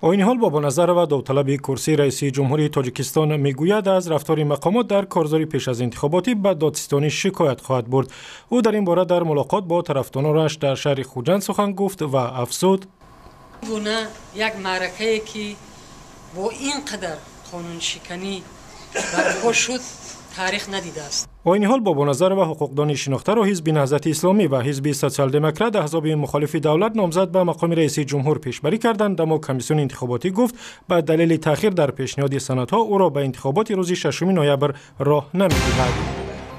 Оини ҳол Бобоназарова, довталаби курсии раиси ҷумҳурии Тоҷикистон, мегӯяд, аз рафтори мақомот дар корзори пеш аз интихоботӣ ба додситонӣ шикоят хоҳад бурд. Ӯ дар ин бора дар мулоқот бо тарафдоронаш дар шаҳри Хуҷанд сухан гуфт ва афзуд: Гуна як маъракае, ки бо ин қадар қонуншиканӣ барпо шуд, таърих надидааст. Оини ҳол Бобоназарова, ҳуқуқдони шинохтаро Ҳизби Наҳзати Исломӣ ва Ҳизби Социал-Демократ, аҳзоби мухолифи давлат, номзад ба мақоми раиси ҷумҳур пешбарӣ карданд, аммо комиссиони интихоботӣ гуфт, ба далели таъхир дар пешниҳоди санадҳо ӯро ба интихоботи рӯзи 6 ноябр роҳ намедиҳад.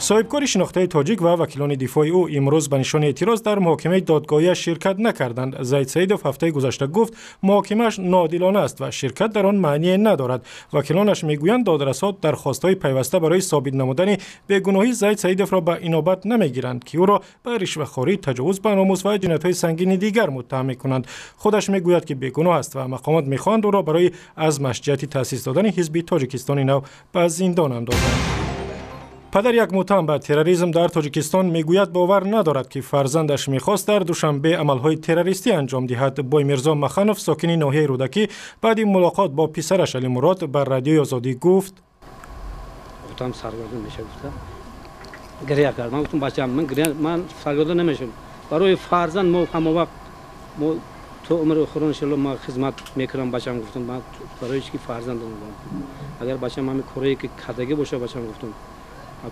Соҳибкори шинохтаи тоҷик ва вакилони дифои ӯ имрӯз ба нишони эътироз дар муҳокимаи додгоҳияш ширкат накарданд. Зайд Саидов ҳафтаи гузашта гуфт, муҳокимааш ноодилона аст ва ширкат дар он маъние надорад. Вакилонаш мегӯянд, додрасҳо дархостҳои пайваста барои собит намудани бегуноҳии Зайд Саидовро ба инобат намегиранд, ки ӯро ба ришвахорӣ, таҷовуз ба номус ва ҷиноятҳои сангини дигар муттаҳам мекунанд. Худаш мегӯяд, ки бегуноҳ аст ва мақомот мехоҳанд ӯро барои аз машҷиати таъсис додани Ҳизби Тоҷикистони Нав ба зиндон андозанд. Падари як муттаҳам ба терроризм дар Тоҷикистон мегӯяд, бовар надорад, ки фарзандаш мехост дар Душанбе амалҳои террористӣ анҷом диҳад. Боймирзо Маханов, сокини ноҳияи Рӯдакӣ, баъди мулоқот бо писараш Алимурод ба Радиои Озодӣ гуфт: Гуфтам, саргардон меша, гуфта гиря кард. Ман гуфтам: «Бачам, ман гиря, ман саргардон намешавам барои фарзанд. Мо ҳама вақт, мо то умри охирон, иншалло, ман хизмат мекунам, бачам», гуфтам. Ман барои чи ки фарзандам, агар бачам ҳамин корое ки кардагӣ боша, бачам, гуфтам,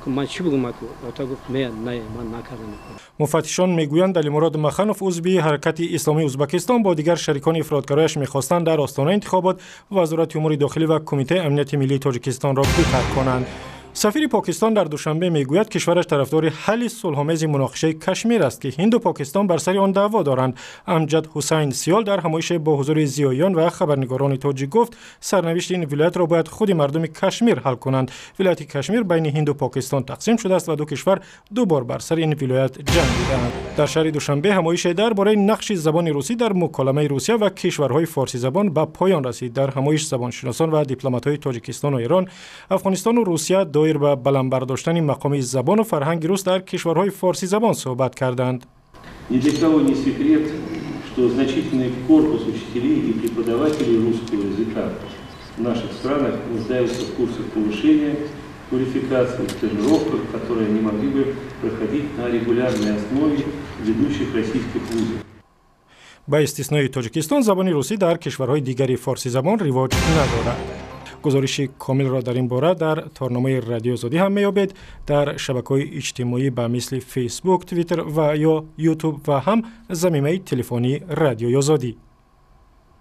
ман чӣ бигӯм? Ота гуфт: «Не, не, ман накардам». Муфаттишон мегӯянд, Алимурод Маханов, узви Ҳаракати Исломии Ӯзбекистон, бо дигар шарикони ифротгарояш мехостанд дар остонаи интихобот Вазорати умури дохилӣ ва Кумитаи амнияти миллии Тоҷикистонро битарконанд. Сафири Покистон дар Душанбе мегӯяд, кишвараш тарафдори ҳалли сулҳомези муноқишаи Кашмир аст, ки Ҳинду Покистон бар сари он даъво доранд. Амҷад Ҳусайн Сиёл дар ҳамоише бо ҳузури зиёиён ва хабарнигорони тоҷик гуфт, сарнавишти ин вилоятро бояд худи мардуми Кашмир ҳал кунанд. Вилояти Кашмир байни Ҳинду Покистон тақсим шудааст ва ду кишвар ду бор бар сари ин вилоят ҷангидаанд. Дар шаҳри Душанбе ҳамоише дар бораи нақши забони русӣ дар муколамаи Русия ва кишварҳои форсизабон ба поён расид. Дар ҳамоиш забоншиносон ва дипломатҳои Тоҷикистону Эрон, Афғонистону Русия доир ба баланд бардоштани мақоми забону фарҳанги рус дар кишварҳои форсизабон суҳбат карданд. Ни для кого не секрет, что значительный корпус учителей и преподавателей русского языка в наших странах нуждаются в курсах повышения квалификации, в стажировках, которые они могли бы проходить на регулярной основе в ведущих российских вузах. Ба истиснои Тоҷикистон, забони русӣ дар кишварҳои дигари форсизабон ривоҷ надорад. Гузориши комилро дар ин бора дар торномаи Радиои Озодӣ ҳам меёбед, дар шабакаҳои иҷтимоӣ ба мисли Фейсбук, Твиттер ва ё Ютуб ва ҳам замимаи телефонии Радиои Озодӣ.